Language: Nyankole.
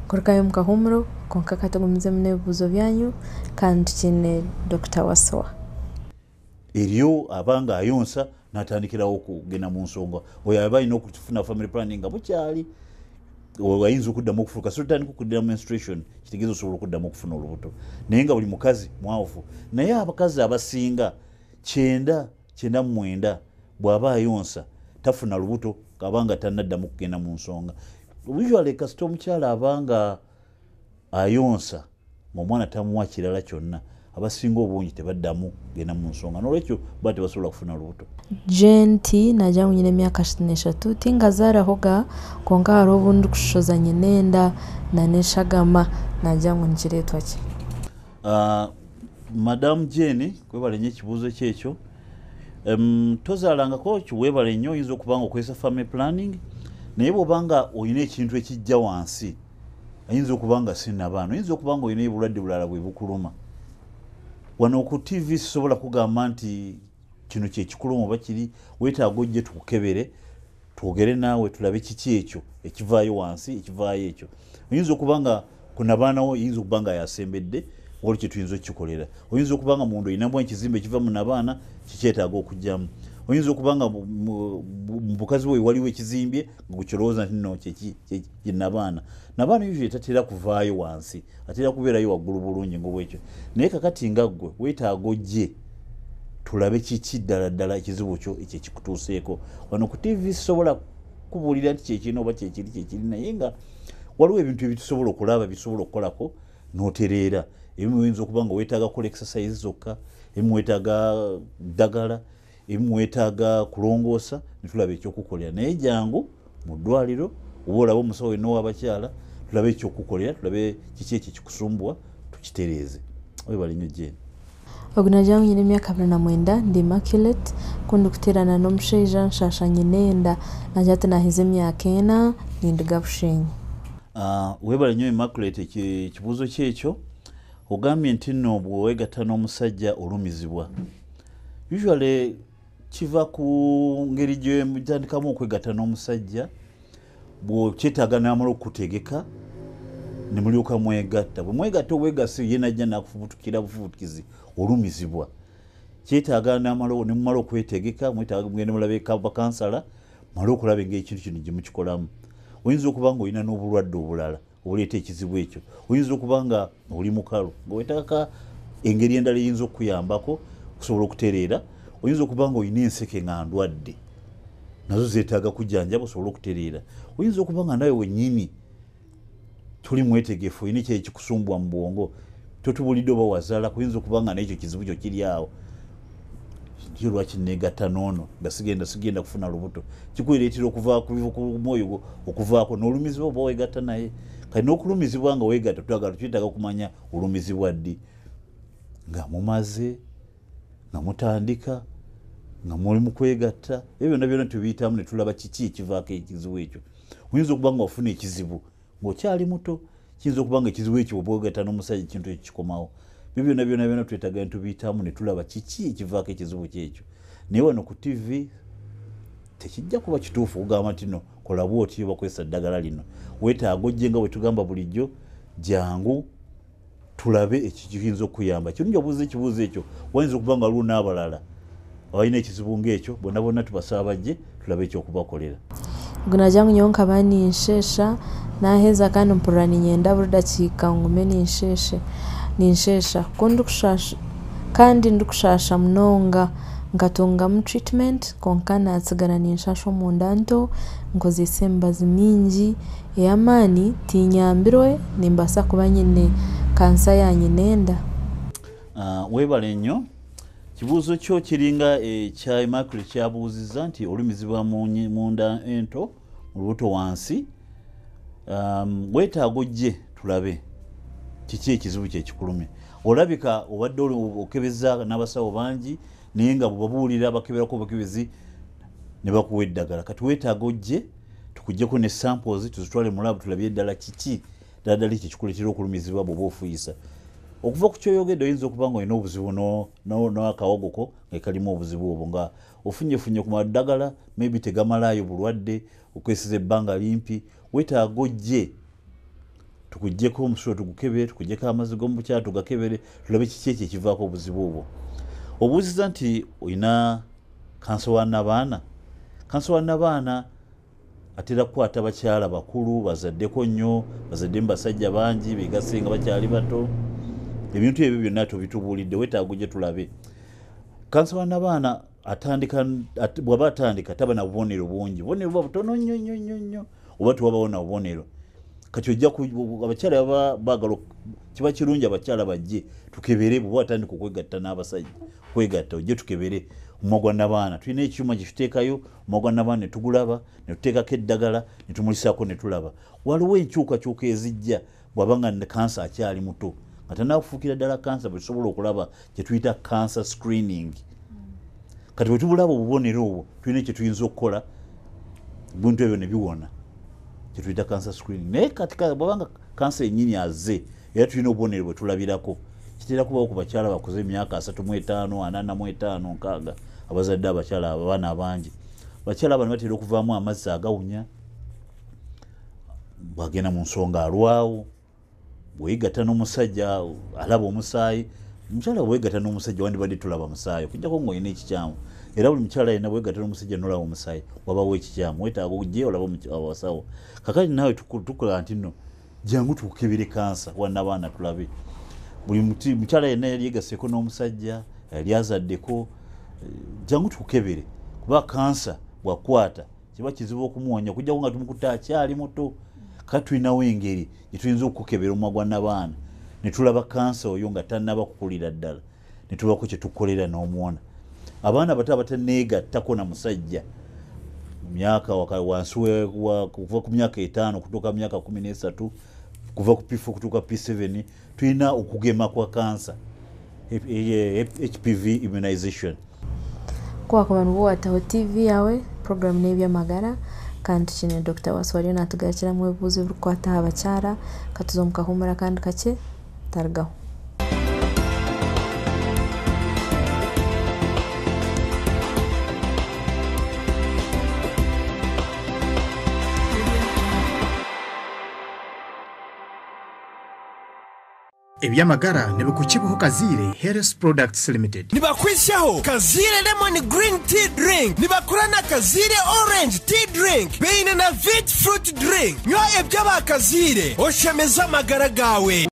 Kurugayo omu kahuumuro kwonka katugumizemu n'ebibuuzo byanyu kandi tukiine Dokita Wasswa. Eriyo aba nga ayonsa natandikirawo okugenda mu nsonga. Oyo aba alina okufuna family planning nga bukyali, ayinza okuddamu okufuna kasita otandika okuddira menstruation, kitegeeza osobola okuddamu okufuna olubuto. Naye nga buli mukazi mwawufu, naye abakazi abasinga 99 bw'aba ayonsa tafuna lubuto abanga tannaddamu kugenda mu nsonga. Usually kasita omukyala abanga ayonsa ng'omwana tamuwa kirala kyonna, abasinga obungi tebaddamu kugenda mu nsonga, n'olwekyo baba tebasobola kufuna lubuto. Jane nagira ngu nyine emyaka 33, tinkazaarahoga, kwonka hariho obu ndikushoza nyine enda n'eshagama, nagira ngu nikireetwa ki? Madamu Jane, kwebale nnyo ekibuuzo kyekyo. Tozaalangako, weebale nnyo. Oyinza okuba nga okozesa family planning, naye bw'oba nga olina ekintu ekijja wansi, ayinza okuba nga sinnabaana, oyinza okuba nga olina obulwadde bulala bwe bukuluma. Wano ku TV sisobola kugamba nti kino kyekikuluma oba kiri. Weetaaga ojje tukukebere, twogere naawe, tulabe kiki ekyo ekivaayo wansi, ekivaayo ekyo. Oyinza okuba nga ku nabaanawo eyinza okuba nga yasembedde, waliwo kye tuyinza okukikolera. Oyinza okuba nga munda olinamu ekizimbe ekiva mu nabaana, kikyetaaga okugyamu. Oyinza okuba nga mu bukazi bwe waliwo ekizimbye nga gukirowooza nti no kyenabaana. Nabaana usually tatera kuvaayo wansi, atera kubeerayo waggulu bulungi nga bwekyo. Naye kakati nga ggwe weetaaga ojje tulabe kiki ddala ddala ekizibu kyo ekyo ekikutuuseeko. Wano ku TV sisobola kubuulira nti kyekirina oba kyekiri kyekiri, naye nga waliwo ebintu ebitusobola okulaba, bisobola okukolako n'otereera. Ebimu oyinza okuba nga weetaaga kukola exercise zokka, ebimu weetaaga ddagala, ebimu weetaaga kulongoosa, ne tulaba ekyokukolera. Naye jangu mu ddwaliro oba olabe omusawo wenna ow'abakyala, tulabe ekyokukolera, tulabe kiki ekyo ekikusumbuwa, tukitereeze. Webale nnyo, Jane. Ogu nagira ngu nyine emyaka 29, ndi Immaculate. Ku ndikuteerana n'omushaija nshasha nyine enda. Nagira ati naaheza emyaka 4, ninduga Bushenyi. Weebale nnyo, Immaculate, ekibuuzo kyekyo. Ogambye nti nno bw'owegatta n'omusajja olumizibwa. Usually kiva ku ngeri gyemutandikamu okwegatta n'omusajja. Bw'okyetaaga n'amala okukutegeka ne mulyoka mwegatta, bwe mwegatta obwegassi, ye najja nakufubutukira bufubutukizi, olumizibwa. Kyetaaga namala ne mumala okwetegeka, mwetaaga mugende mulabe bakansala, male okulaba engeri ekintu kino gye mukikolamu. Oyinza okuba nga olina n'obulwadde obulala obuleeta ekizibu ekyo. Oyinza okuba nga oli mukalu nga wetaaga engeri endala eyinza okukuyambako okusobola okutereera. Oyinza okuba nga olina enseke nga ndwadde, nazo zeetaaga kujjanjaba osobole okutereera. Oyinza okuba nga nawe wennyini tuli mwetegefu, olina ekyali kikusumbwa mu bwongo, totubulidde oba wazaala. Kuyinza okuba nga nekyo kizibu kyo kiri awo kyo, lwaki negatta noono nga sigenda kufuna lubuto, kikuleetera okuva ku mwoyo gwo okuvaako n'olumizibwa oba wegatta naye. Kati n'okulumizibwa nga wegatta, twagala twetaaga kumanya olumizibwa ddi, nga mumaze, nga mutandika, nga muli mu kwegatta. Ebyo byonna byonna tubiyitamu ne tulaba kiki ekivaako ekizibu ekyo. Oyinza okuba nga wafuna ekizibu ng'okyali muto, kiyinza okuba nga ekizibu ekyo bw'oba ogatta n'omusajja ekintu ekyo kikomawo. Byo byonna byonna byonna twetaaga ne tubiyitamu ne tulaba kiki ekivaako ekizibu kyekyo. Naye wano ku TV tekijja kuba kituufu okugamba nti no kola bwoti oba kozesa ddagala lino. Weetaaga ojje nga bwe tugamba bulijjo, jangu tulabe ekiyinza okuyamba. Kirungi obuuza ekibuuzo ekyo, wayinza okuba nga waliwo n'abalala abalina ekizibu ng'ekyo. Bonna bonna tubasaba bajje tulabe ekyokubakolera. Ogu nagira ngu nyowe nkaba ninshesha, naaheza kandi mpurira niinyenda buri dakiika ngume ninsheshe ninshesha. Ku ndikushasha kandi ndikushasha munonga, nkatungamu treatment kwonka naatsigara ninshasha omunda nto, nkozeise emibazi mingi ey'amaani, tinyambirwe, nimbaasa kuba nyine kansa ya nyinenda? Weebale nnyo. Kibuuzo kyo kiringa ekya Immaculate kyabuuzizza nti olumizibwa munda ento, mu lubuto wansi. Weetaaga ojje tulabe kiki ekizibu kyekikulumye. Olabika obadde okebeza n'abasawo bangi, naye nga bwebabuulira bakeberako obukebezi ne bakuwa eddagala. Kati weetaaga ojje tukuggyeko ne samples, tuzitwale mu lab, tulabye eddala kiki ddala ddala ekyo kikuleetera okulumizibwa bw'oba ofuuyisa. Okuva ku kyoyogedde, oyinza okuba nga olina obuzibu n'akawogo ko nga kalimu obuzibu obwo, nga ofunyefunye ku maddagala, maybe tegamalaayo bulwadde, okwesiza ebbanga limpi. Weetaaga ojje. Tukuggyeko omusulo tugukebere, tukuggyeko amazzi g'omu bukyala tugakebere, tulabe kiki ekyo ekivaako obuzibu obwo. Obuuzizza nti olina kansa wa nnabaana? Kansa wa nnabaana atera kukwata bakyala bakulu, bazaddeko nnyo, bazaddemu basajja bangi, beegasse nga bakyali bato. Ebintu ebyo byonna tobitubuulidde, weetaaga ojje tulabe. Kansa wa nnabaana atandika, bw'aba atandika taba na bubonero bungi, obubonero buba butono nnyo nnyo nnyo nnyo, oba tewabawo na bubonero. Kati ojja abakyala baba baagala, kiba kirungi abakyala bajje tukebere bw'oba watandika okwegatta n'abasajja, kwegatta ojje tukebere omumwa gwa nnabaana. Tulina ekyuma kye tuteekayo omumwa gwa nnabaana ne tugulaba, ne tuteekako eddagala ne tumulisaako ne tulaba. Waliwo enkyukakyuka ezijja bw'aba nga kansa akyali muto, nga tannafuukira ddala kansa, bwe tusobola okulaba kye tuyita cancer screening. Kati bwe tubulaba obubonero obwo, tulina kye tuyinza okukola, ebintu ebyo ne biwona, kye tuyita cancer screening. Naye kati bw'aba nga kansa yennyini azze, era tulina obubonero bwe tulabirako. Kitera kubawo ku bakyala bakuze emyaka 35, 45, 60, abazadde abakyala abaana abangi. Abakyala bano batera okuvaamu amazzi agawunya, bw'agenda mu nsonga alwawo, bw'oyegatta n'omusajja alaba omusaayi. Omukyala bw'oyegatta n'omusajja wandibadde tolaba musaayi, okuggyako ng'olina ekikyamu. Era buli mukyala yenna bw'oyegatta n'omusajja n'olaba omusaayi, wabawo ekikyamu, weetaaga ojje olabe abasawo. Kaakati naawe tukola nti nno jangu tukukebere kansa wa nnabaana tulabe. Buli mukyala yenna yali yeegasseeko n'omusajja, yali azaddeko, jangu tukukebere, kuba kansa bw'akukwata kiba kizibu okumuwonya, okuggyako nga tumukutte akyali muto. Kati tulinawo engeri gye tuyinza okukukebera omumwa gwa nnabaana ne tulaba kansa oyo nga tannaba kukulira ddala, ne tubako kye tukolera n'omuwona. Abaana abato abatanneegattako na musajja mu myaka wansi kuva ku myaka 5 kutuuka mu myaka 13, kuva ku P4 kutuuka P7, tulina okugema kwa kansa, HPV immunization. Kwakuba nibwo wataho TV yawe, program n'ebyamagara, kandi tukiine Dr. Wasswa ariyo natugarukiramu ebibuuzo ebirikukwata aha bakyara, katuze omu kahuumura akandi kakye, tarugaho. Eby'amagara nibikukibwaho Kaziire Health Products Limited. Nibakwitsyaho Kaziire Lemon Green Tea Drink, nibakora na Kaziire Orange Tea Drink, baine na Vit Fruit Drink. Nywa eby'aba Kaziire oshemeze amagara gaawe.